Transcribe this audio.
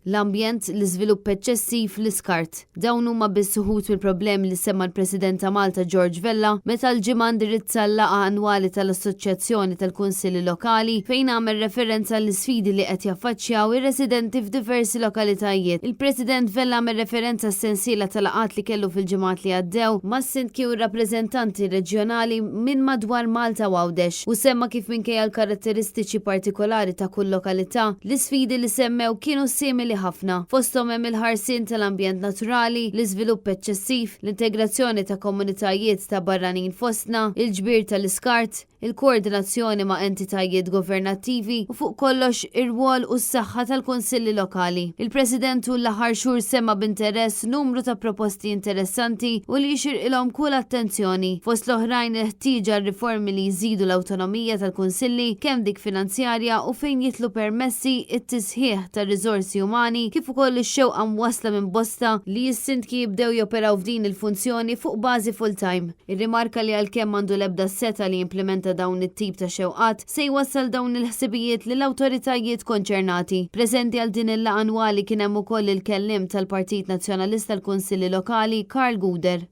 L-ambjent, l-iżvilupp eċċessiv, l-iskart. Dawn huma biss uħud mill-problemi li semma l-President ta' Malta George Vella meta l-Ġimgħa indirizza l-laqgħa annwali tal-Assoċjazzjoni tal-Kunsilli Lokali fejn għamel referenza għall-isfidi li qed jaffaċċjaw ir-residenti f'diversi lokalitajiet. Il-President Vella għamel referenza għas-sensiela ta' laqgħat li kellu fil-ġimgħat li għaddew mas-sindki u r-rappreżentanti reġjonali minn madwar Malta u Għawdex u semma kif minkejja l-karatteristiċi partikolari ta' kull lokalità, L-isfidi li semmew kienu simili ħafna. Fosthom hemm il-ħarsien tal-ambjent naturali, l-iżvilupp eċċessiv, l-integrazzjoni ta' komunitajiet ta' barranin fostna, il-ġbir tal-iskart, il-koordinazzjoni ma' entitajiet governattivi u fuq kollox ir-rwol u s-saħħa tal-kunsilli lokali. Il-President tul l-aħħar xhur semma b'interess numru ta' proposti interessanti u li jixirqilhom kull attenzjoni, fost l-oħrajn il-ħtieġa għal riformi li jżidu l-awtonomija tal-kunsilli kemm dik finanzjarja u fejn jidħlu permessi, it-tisħiħ tar-riżorsi umani kif ukoll ix-xewqa mwassla minn bosta li s-sindki jibdew joperaw f'din il-funzjoni fuq bażi full-time. Irrimarka li għalkemm m'għandu l-ebda setgħa li jimplimenta dawn it-tip ta' xewqat, se jwassal dawn il-ħsibijiet lill-awtoritajiet konċernati. Preżenti għal din il-laqgħa annwali kien hemm ukoll il-kelliem tal-Partit Nazzjonalista għall-Kunsilli Lokali, Karl Gouder.